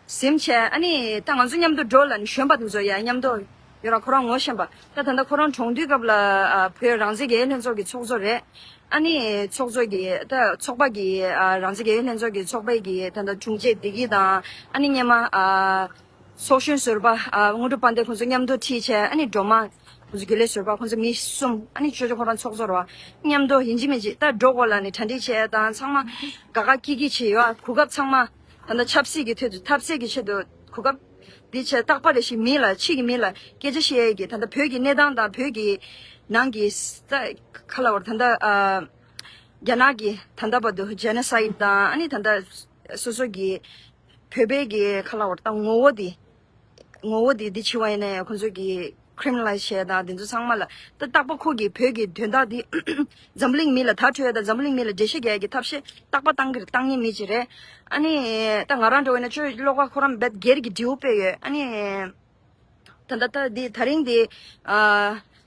ཟིན་བྱས། ཨ་ནི་ད་ང་ཚོ་མཉམ་དུ་འགྲོ་ལ་ནི་གཞོན་པ་དེ་ཚོ་ཡ་མཉམ་དུ་ཡོད་ར། ཁོ་རང་ངོ་ཤེས་པ། ད་ད་ལྟ་ཁོ་རང་གྲོངས་དུས་སྐབས་ལ་ཨ་བོད་རང་བཙན་རྒྱལ་ཡོངས་ལྷན་ཚོགས་ཀྱི་ཚོགས་གཙོ་རེད། ཨ་ནི་ཚོགས་གཙོ་གི་ད་ཚོགས་པ་གི་ཨ་རང་བཙན་རྒྱལ་ཡོངས་ལྷན་ཚོགས་ཀྱི་ཚོགས་པའི་གི་ད་ལྟ་དྲུང་ཆེ་བདེ་སྐྱིད་དང་། ཨ་ནི་སྔོན་མ་ཨ་ཚོགས་གཞོན་ཟུར་པ་ཨ་དངོས་གྲུབ་དཔལ་ལྡན། ཁོང་ཚོ་མཉམ་དུ་ཁྲིད་བྱས། ཨ་ནི་སྒྲོལ་མ། ཁོང་ཚོ་རྒྱུན་ལས་ཟུར་པ། ཁོང་ཚོ་མི་གསུམ། ཨ་ནི་ཅོ་ཅོ་ཁོ་རང་ཚོགས་གཙོ་རེད་པ། མཉམ་དུ་ཡིན་གཅིག་མིན་གཅིག་ད་འགྲོ་དགོས་ལབ་ནས་གྲ་སྒྲིག་བྱས་དང་། ཚང་མ་དགའ་དགའ་སྐྱིད་སྐྱིད་བྱས་ཡོད། གོ་སྐབས་ཚང་མ་ད་ལྟ་ཆབ་སྲིད་ཀྱི་ཐད་དུ་འཐབ་རྩོད་ཀྱི་ཆེད་དུ་གོ་སྐབས་འདི་བྱས། རྟག་པར་རེ་བཞིན་མི་ལ་ཕྱི་གི་མི་ལ་སྐད་ཆ་བཤད་ཡས་ཀྱི་ད་ལྟ་བོད་ཀྱི་གནས་སྟངས་དང་བོད་ཀྱི་ནང་གི་ས་ག་ལབ་དགོས་རེད། ད་ལྟ་ཨ་རྒྱ་ནག་གི་ད་ལྟ་བར་དུ་ཇེ་ནོ་སའིཌ་དང་། ཨ་ནི་ད་ལྟ་སོ་སོ་གི་བོད་པའི་གི་ག་ལབ་དགོས་རེད། ད་ངོ་བོ་འདི། ངོ་བོ་དེ་འདི་བྱས་པ་ཡིན་ན་ཡང་ཁོང་ཚོ་གིས་ཁི་རི་མི་ནལ་ལའིཛ་བྱས་དང་དེ་ཚོ་ཚང་མ་ལ། ད་རྟག་པར་ཁོ་གིས་བོད་ཀྱི་དོན་དག་འདི་འཛམ་བུ་གླིང་མི་ལ་དྭགས་ཁྲོད་དང་འཛམ་བུ་གླིང་མི་ལ་འགྲེལ་བཤད་རྒྱག་ཡ་གི་ཐབས་ཤེས་རྟག་པར་བཏང་གི་རེད། བཏང་མཁན་མི་ཅིག་རེད། ཨ་ནི་ད་ང་རང་འདྲ་བོ་ཡིན་ན་ཅོ་བློ་དགའ་ཁོ་རང་རྦད་སྒེར་གྱི་འབྲས་བུ་དཔེ་ཡོད། ཨ་ནི་ད་ལྟ་ད་འདི་ད་རིང་འདི་ཨ་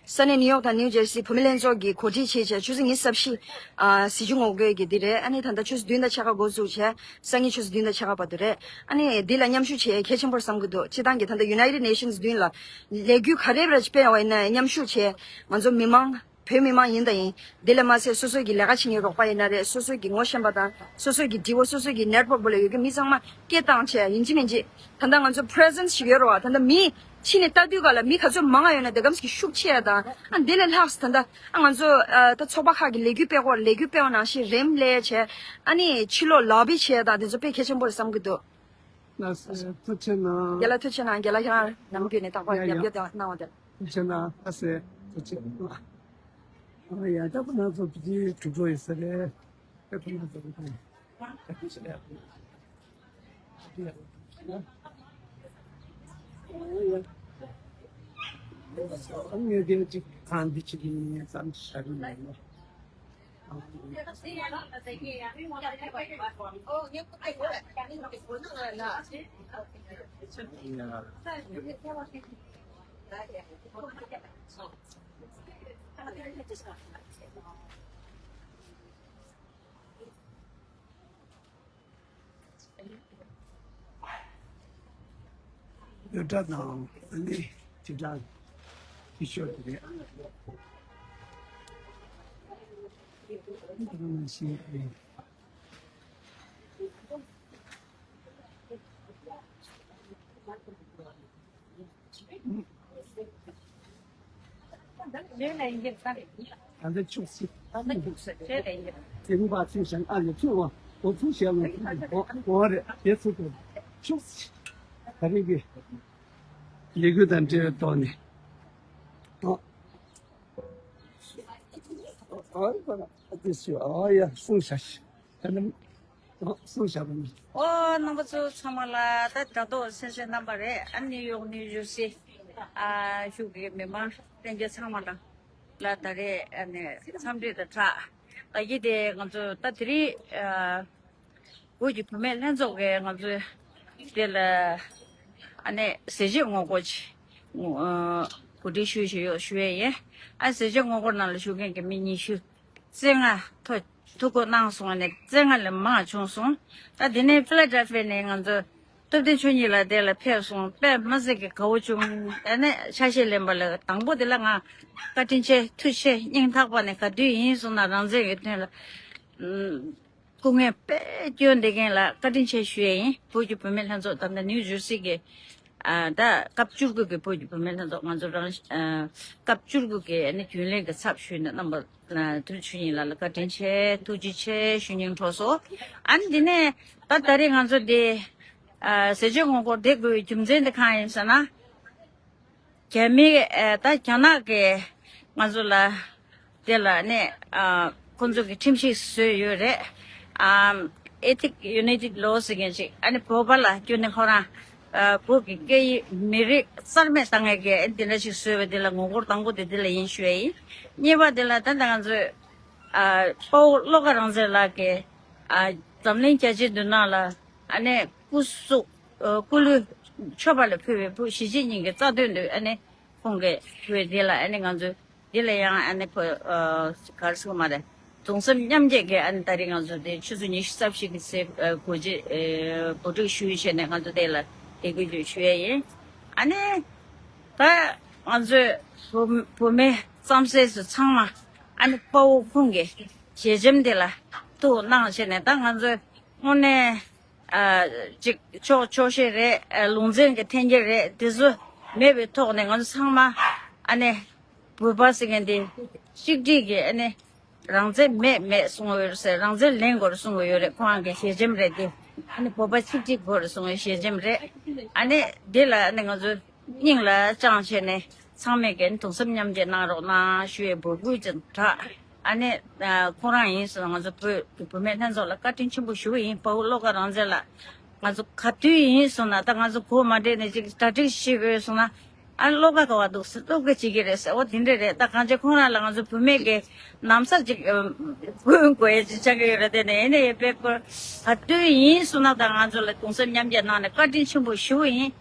ས་གནས་ནིའུ་ཡོག་དང་ནིའུ་ཇར་སི་བོད་མི་ལྷན་ཚོགས་ཀྱིས་གོ་སྒྲིག་བྱས་བྱས་ཆུ་ཚོད་ཉི་ཤུ་རྩ་བཞི། ཨ་གཟི་བརྗིད་ངོ་རྒོལ་གྱི་འདི་རེད། ཨ་ནི་ད་ལྟ་ཆུ་ཚོད་བདུན་དང་ཕྱེད་ཀ་འགོ་བཙུགས་བྱས། སང་ཉིན་ཆུ་ཚོད་བདུན་དང་ཕྱེད་ཀ་བར་དུ་རེད། ཨ་ནི་འདི་ལ་མཉམ་ཞུགས་བྱེད་གལ་ཆེན་པོར་བསམ་གྱི་འདུག་སྤྱིར་བཏང་གི་ད་ལྟ་United Nations་མདུན་ལ་ལས་འགུལ་ག་རེ་རེ་སྤེལ་བ་ཡིན་ན་མཉམ་ཞུགས་བྱས། ང་ཚོ་མི་མང་བོད་མི་མང་ཡིན་དང་ཡིན། འདི་ལ་མ་ཟད་སོ་སོ་གི་ལས་ཀ་བྱེད་མཁན་རོགས་པ་ཡིན་ན་རེད། སོ་སོ་གི་ངོ་ཤེས་པ་དང་སོ་སོ་གི་དྲི་བ། སོ་སོ་གི་ནེཊ་ཝརྐ་པོ་ལ་ཡོད་མཁན་མི་ཚང་མ་སྐད་བཏང་བྱས། ཡིན་གཅིག་མིན་གཅིག་ད་ལྟ་ང་ཚོ་presence་ཞིག་ཡོད་རེད་པ། ད་ལྟ་མི་ཕྱི་ནས་ལྟ་དུས་ག་ལ་མི་ག་ཚོད་མང་ང་ཡོད་ན་དེ་གམ་ཞིག་ཤུགས་ཆེ་ཡ་དང་། ཨ་འདི་ལས་ལྷག་ད་ལྟ་ཨ་ང་ཚོ་ཨ་ད་ཚོགས་པ་ཁག་གི་ལས་འགུལ་སྤེལ་སྐོར་ལས་འགུལ་སྤེལ་བ་ནང་བཞིན་རེམ་ལས་བྱས། ཨ་ནི་ཕྱི་ལོགས་ལོ་བི་བྱས་དང་དེ་ཚོ་དཔེ་གལ་ཆེན་པོ་རེད་བསམ་གྱི་འདུག་ལགས་སོ། ཐུགས་རྗེ་གནང་། རྒན་ལགས་ཐུགས་རྗེ་གནང་། རྒན་ལགས་ཁྱེད་རང་ནམ་རྒྱུན་ནས་རྟག་པར་ཡ་ཡ། ཉམས་འགྱུར་དེ་གནང་བ་དེ། ཐུགས་རྗེ་གནང་། ལགས་སོ། ཐུགས་རྗེ་གནང་། ཨ་ཡ། ད་ཁོ་ན་ཚོ་བི་ཇི་གྲུབ་འགྲོ་ཡོད་ས་རེད། ད་ཁོ་ན་ཚོ་བི་ཇི། ཨ་ངས་དེ་ཅིག་གང་འདི་ཅིག་ཡིན་བསམ་བྱ་གི་མེད་ནོ། བོད་སྒྲ་དང་ཨ་ནི་དེ་སྒྲ་དེ་ཤོད་དེ་རེད། ཨ་ནི་ཤེས་རེད། ད་ལྟ་ཆུག་སི། ད་ལྟ་ཆུག་སི་བྱས་ལས་ཡིན། དེ་རུ་བ་ཚུན་ཞིང་ཨ་ལས་ཚུ་བ་འོ་ཚུ་ཞལ་ལ་འོ་འོ་རེད། དེ་ཚུ་དུ་ཆུག་སི། ད་རེས་ཀྱི་ལས་འགུལ་དང་འབྲེལ་བའི་ཐོག་ནས། ཨོ། ཨོ་ཡ་གསུངས་བཞག་ཤི། ད་ནི་ཨོ་གསུངས་བཞག་པ་ནི། ཨོ་རྣམ་པ་ཚོ་ཚང་མ་ལ་ད་དྲ་ཐོག་སེམས་ཅན་རྣམ་པ་རེད། ཨ་ནི་ཡོག་ནི་ཡོ་སི་ཨ་ཞུགས་ཀྱི་མི་མང་ལྷན་རྒྱས་ཚང་མ་ལ་ལ་ད་རེས་ཨ་ནི་འཚམས་འདྲི་དང་སྦྲགས། ད་ཡི་དེ་ང་ཚོ་ད་དེ་རིང་ཨ། བོད་ཀྱི་བུད་མེད་ལྷན་ཚོགས་ཀྱིས་ང་ཚོའི་དེ་ལ་ཨ་ནི་ཟས་བཅད་ངོ་རྒོལ་ཅིག་གོ་སྒྲིག་ཞུས་ཞུས་ཡོད་ཞུ་ཡས་ཡིན། ཨ་ཟས་བཅད་ངོ་རྒོལ་ནང་ལ་ཞུགས་མཁན་གྱི་མི་ཉི་ཤུ་རྩ་ལྔ་ཐོ་ཐུགས་ཁུར་གནང་སོང་། ཨ་ནི་རྩ་ལྔ་ལས་མང་བྱུང་སོང་། ད་དེ་ནས་ཕི་ལ་ཌེལ་ཕི་ཡ་ནས་ང་ཚོ་སྟོབས་ལྡན་ཆོས་ཉིད་ལགས་དེ་ལ་ཕེབས་སོང་། དཔེ་མ་སྲིད་ཀྱི་དགའ་བོ་བྱུང་། ཨ་ནི་ཆ་ཤས་ལེན་པ་ལ་དང་པོ་དེ་ལ་ང་བཀའ་དྲིན་ཆེ་ཐུགས་རྗེ་ཆེ། སྙིང་ཐག་པ་ནས་ག་དུས་ཡིན་སོང་ན་རང་བཙན་གྱི་དོན་ལ། སྐུ་ངལ་དཔེ་སྐྱོན་བསྡད་མཁན་ལ་བཀའ་དྲིན་ཆེ་ཞུ་ཡས་ཡིན། བོད་ཀྱི་བུད་མེད་ལྷན་ཚོགས་ད་ལྟ་ནིའུ་ཇར་སི་གི་ཨ་ད་སྐབས་བཅུ་དགུ་གི་བོད་ཀྱི་བུད་མེད་ལྷན་ཚོགས་ང་ཚོ་རང་ཨ་སྐབས་བཅུ་དགུ་གི་ཨ་ནི་རྒྱུན་ལས་ཀྱི་ཚབ་ཞུས་ནས་རྣམ་པ་ཨ་ཐུགས་ཆུ་ཡིན་ལ་ལ་བཀའ་དྲིན་ཆེ་ཐུགས་རྗེ་ཆེ་ཞུ་སྙིང་བྲོ་སོང་། ཨ་ནི་འདི་ནས་ད་ད་རེས་ང་ཚོ་འདི་ཨ་ཟས་བཅད་ངོ་རྒོལ་འདི་དགོས་རྒྱུ་མཚན་འདི་གང་ཡིན་ཟེར་ན། རྒྱ་མི་ཨ་ད་རྒྱ་ནག་གིས་ང་ཚོ་ལ་དེ་ལ་ནས་ཨ་ཁོང་ཚོ་གི་ཁྲིམས་གཞི་བཟོས་ཡོད་རེད། ཨམ་ཨེ་ཐིག་ཡུ་ནའི་ཊེཌ་ལོ་ཟེར་མཁན་ཅིག་ཨ་ནི་བོད་པ་ལ་སྐྱོན་ནས་ཁོ་རང་ཨ་བོད་ཀྱི་སྐད་ཡིག་མི་རིགས་རྩ་མེད་བཏང་མཁན་གྱི་ཨ་ནི་དེ་འདྲ་ཞིག་བཟོས་པ་དེ་ལ་ངོ་རྒོལ་དང་པོ་དེ་དེ་ལ་ཡིན་ཞུ་ཡས་ཡིན། གཉིས་པ་དེ་ལ་ད་ལྟ་ང་ཚོས་ཨ་དཔའ་བོ་བློ་དགའ་རང་བཙན་ལགས་ཀྱིས་ཨ་འཛམ་གླིང་རྒྱལ་སྤྱིའི་མདུན་ནང་ལ་ཨ་ནི་སྐུ་གཟུགས་ཨ་སྐུ་ལུས་མཆོད་པ་ལ་ཕུལ་བའི་བོད་གཞིས་བྱེས་གཉིས་ཀྱི་རྩ་དོན་དུ་ཨ་ནི་ཁོང་གིས་ཕུལ་བའི་དེ་ལ་ཨ་ནི་ང་ཚོས་དེ་ལ་ཡང་ཨ་ནི་ཕུ་ཨ་ག་རེ་ཟེར་དགོས་མ་རེད། གདུང་སེམས་མཉམ་སྐྱེད་ཀྱི་ཨ་ནི་ད་རེས་ང་ཚོ་དེ་ཆུ་ཚོད་ཉི་ཤུ་རྩ་བཞི་གི་ཚེས་ཨ་གོ་རྗེས་ཨ་གོ་སྒྲིག་ཞུས་བྱས་ནས་ང་ཚོ་དེ་ལ་དེ་གུ་ཞུ་ཞུ་ཡས་ཡིན། ཨ་ནི་ད་ང་ཚོས་བུ་བུད་མེད་རྩམ་ཟས་སུ་ཚང་མ་ཨ་ནི་དཔའ་བོ་ཁོང་གི་ཞལ་ཆེམས་དེ་ལ་ཐུགས་གནང་བྱས་ནས་ད་ང་ཚོས་དངོས་གནས། ཨ་ཅིག་ཕྱོགས་ཕྱོགས་ཤེས་རེད། ཨ་ལུང་ཚན་གྱི་འཐེན་འཁྱེར་རེད། དེ་ཚོ་མེད་པའི་ཐོག་ནས་ང་ཚོ་ཚང་མ་ཨ་ནི་བོད་པ་ཟེར་མཁན་དེ་གཅིག་སྒྲིལ་གྱིས་ཨ་ནི་རང་བཙན་མེད་མེད་གསུང་གི་ཡོད་རེད་ཟེར། རང་བཙན་ལེན་དགོས་རེད་གསུང་གི་ཡོད་རེད། ཁོ་རང་གི་ཞལ་ཆེམས་རེད་དེ། ཨ་ནི་བོད་པ་གཅིག་སྒྲིལ་དགོས་རེད་གསུང་གི་ཞལ་ཆེམས་རེད། ཨ་ནི་དེ་ལ་ཨ་ནི་ང་ཚོ་སྙིང་ལ་བཅངས་བྱས་ནས་ཚང་མས་ཀྱི་གདུང་སེམས་མཉམ་སྐྱེད་གནང་རོགས་གནང་ཞུ་ཡས་འབོད་སྐུལ་ཅིག་གྲགས། ཨ་ནི་ཨ་ཁོ་རང་ཡིན་སོང་ན་ང་ཚོ་བོད་ཀྱི་བུད་མེད་ལྷན་ཚོགས་ལ་བཀའ་དྲིན་ཆེན་པོ་ཞུ་གི་ཡིན། དཔའ་བོ་བློ་དགའ་རང་བཙན་ལགས། ང་ཚོ་ག་དུས་ཡིན་སོང་ན་ད་ང་ཚོ་གོ་མ་འདྲེས་ནས་ཅིག་གྲ་སྒྲིག་བྱེད་དགོས་སོང་ན། ཨ་བློ་དགའ་ག་བ་འདུག་ཟེར། སློབ་དགེ་བྱེད་ཀྱི་རེད་ཟེར། འོ་དེ་འདྲ་རེད། ད་གང་ཅི་ཁོང་རང་ལ་ང་ཚོ་བུད་མེད་ཀྱི་ན་བཟའ་ཅིག་ཨ་གོན་དགོས་ཡས་ཅིག་ཆགས་ཀྱི་ཡོད་རེད། དེ་ནས་ཡིན་ནའི་དཔེ་ཁོ་ག་དུས་ཡིན་སོང་ན་ད་ང་ཚོ་ལ་གདུང་སེམས་མཉམ་སྐྱེད་གནང་ནས་བཀའ་དྲིན་ཆེན་པོ་ཞུ་གི་ཡིན།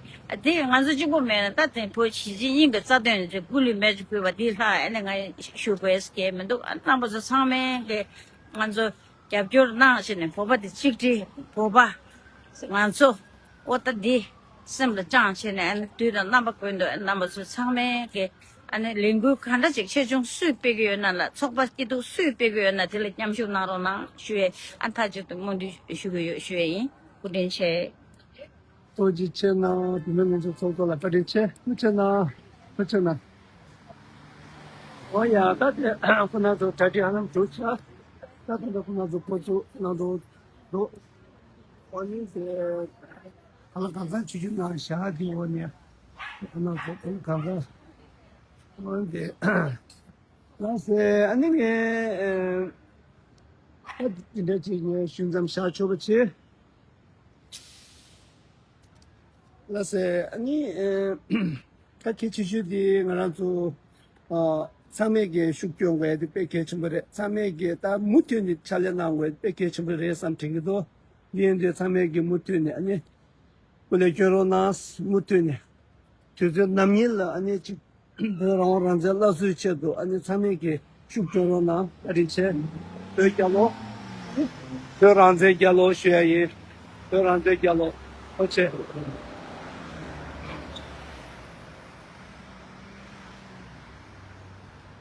དེ་ང་ཚོ་གཅིག་པོ་མེད་ན་ད་དེ་བོད་གཞིས་བྱེས་གཉིས་ཀྱི་རྩ་དོན་ལ་སྐུ་ལུས་མེ་མཆོད་ཕུལ་བ་དེ་ལྷག་ཨ་ནི་ང་ཞུ་དགོས་ཀྱི་མི་འདུག་ཨ་རྣམ་པ་ཚོ་ཚང་མས་ཀྱི་ང་ཚོ་རྒྱབ་སྐྱོར་གནང་བྱས་ནས་བོད་པ་དེ་གཅིག་སྒྲིལ། བོད་པ་ང་ཚོ་ཨོ་ད་འདི་སེམས་ལ་བཅངས་བྱས་ནས་ཨ་ནི་དུས་དང་རྣམ་པ་ཀུན་ཏུ་ཨ་ནི་རྣམ་པ་ཚོ་ཚང་མས་ཀྱི་ཨ་ནི་ལས་འགུལ་ག་འདྲ་ཅིག་ཆེ་ཆུང་སུས་སྤེལ་གྱི་ཡོད་ན་ལ་ཚོགས་པ་སྐྱིད་སྡུག་སུས་སྤེལ་གྱི་ཡོད་ན་དེ་ལ་མཉམ་ཞུགས་གནང་རོགས་གནང་ཞུ་ཡས་ཨ་མཐའ་གཅིག་ཏུ་སྨོན་འདུན་ཞུ་གི་ཡོད་ཞུ་ཡས་ཡིན། སྐུ་དྲིན་ཆེ། ཐུགས་རྗེ་ཆེ་གནང་། བུད་མེད་ལྷན་ཚོགས་ཚོགས་གཙོ་ལ་བཀའ་དྲིན་ཆེ། ཐུགས་རྗེ་གནང་། ཐུགས་རྗེ་གནང་། ཨོ་ཡ་ད་དེ་ཁོ་ན་ཚོ་གྲ་སྒྲིག་ཧ་ལམ་གྲུབ་ཆགས། ད་ད་ལྟ་ཁོ་ན་ཚོ་འགོ་བཙུགས་གནང་དུ་འདུག་ཨོ་ནི་དེ་ཧ་ལམ་གང་ཚང་ཆུ་ཆུ་ནང་བཞག་དེ་འོ་ནས་ཁོ་ན་ཚོ་ཁོ་ན་གང་ཚང་ཨོ་ནི་དེ་ལགས་སེ། ཨ་ནི་ངས་ཨ་འདི་འདྲ་ཅིག་ངས་ཞུ་མཚམས་བཞག་ཆོག་པ་བྱེད། ལགས་སེ། ཨ་ནི་ཨ་ད་གལ་ཆེ་ཤོས་དེ་ང་རང་ཚོ་ཨ་ཚང་མས་ཀྱི་ཤུགས་སྐྱོན་དགོས་ཡ་དེ་དཔེ་གལ་ཆེན་པོ་རེད། ཚང་མས་ཀྱི་ད་མུ་མཐུད་ནས་ཕྱག་ལས་གནང་དགོས་ཡ་དེ་དཔེ་གལ་ཆེན་པོ་རེད་བསམ་དྲན་གྱི་འདུག་འདི་ཡིན་དུས་ཚང་མས་ཀྱི་མུ་མཐུད་ནས་ཨ་ནི་སྐུ་ལས་སྐྱོན་རོགས་གནང་། མུ་མཐུད་ནས་དུས་ཚོད་ནམ་ཡིན་ལ་ཨ་ནི་ཅིག་བོད་རང་དབང་རང་བཙན་སླར་གསོའི་ཆེད་དུ་ཨ་ནི་ཚང་མས་ཀྱི་ཤུགས་སྐྱོན་རོགས་གནང་། བཀའ་དྲིན་ཆེ། བོད་རྒྱལ་ལོ། བོད་རང་བཙན་རྒྱལ་ལོ་ཞུ་ཡ་ཡིན། བོད་རང་བཙན་རྒྱལ་ལོ། ཐུགས་རྗེ་ཆེ།